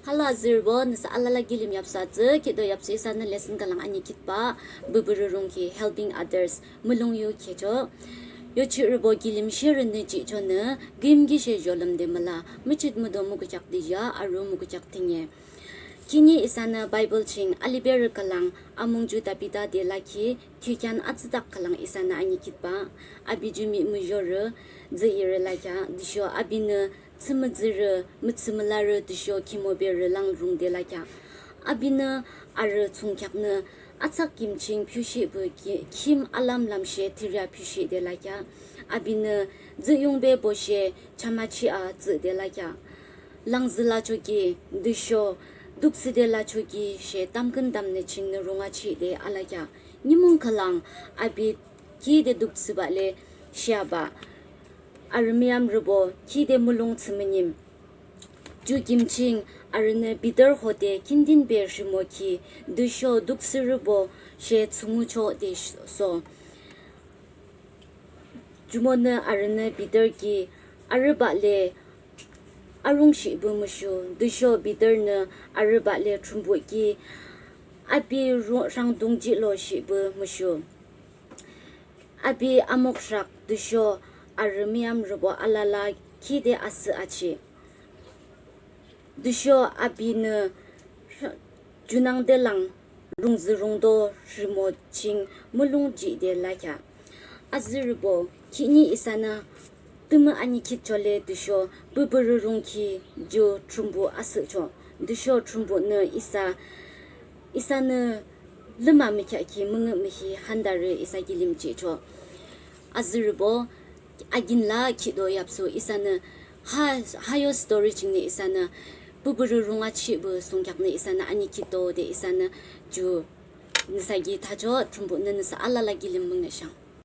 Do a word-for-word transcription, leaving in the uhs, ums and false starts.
Hello azürübo, nüsa alala kilim yapsu atsü. Khihni yapsu isanü lesson khülang anikhitbah, püpürü rungkhi, helping others, mulong yu khecho. Yochirübo, kilimsherünü jihchonü küyimkishe zholüm de müla, müchit müdo müküchak de ya, arü müküchak thsünye. Khihni isanü Bible ching aliberü khülang amung ju Tabitha de lakhi, thiyükhean atsüdak khülang isanü anikhitbah. Api ju mihmuzhorü, tsühyurü lakheah, tüsho apinü thsümütsürü, müthsümülarü tüsho khimoberü lang rungde lakheah. Apinü arü thsungkheaknü atsak kim ching phiushihpü ki-, khim alamlamshe thürü phiushihde lakheah. Apinü tsühyungbe boshe chamachia tsüde lakheah. Langzü lachoki tüsho duksüde lachoki she tamkhüntamnü chingnü rungachihde alakheah. Nimung khülang api khide duksübah le sheabah. Arü müyamrübo khide mulong thsümünim. Ju kim ching arünü Peter hode khindinbe rhimokhi tüsho duksürübo she thsungkheakcho de so. Jumonü arünü Peter ki arübah le arungshihpü mushu, tüsho Peternü arübah le Thrünpuh ki api ru-, rhangdung jihloshihpü mushu. Api amokrak tüsho arü müyamrübo alala khide asühachih. Tüsho apinü junangde lang rungzü rungdo rhimo ching mulong jihde lakheah. Azürübo, khihni isanü tümü anikhitcho le tüsho püpürü rungkhi ju Thrünpuh asühcho. Tüsho Thrünpuhnü isa, isanü lüma mükheahkhi müngühmühi handarü isa kilim jihcho. Azürübo, akin la khihni yapsu isanü ha, ha yo story chingnü isanü püpürü rungachihpü thsungkheaknü isanü anikhitdo de isanü ju nüsa ki thachoh. Thrünpuhnü nüsa alala kilim müngühshang.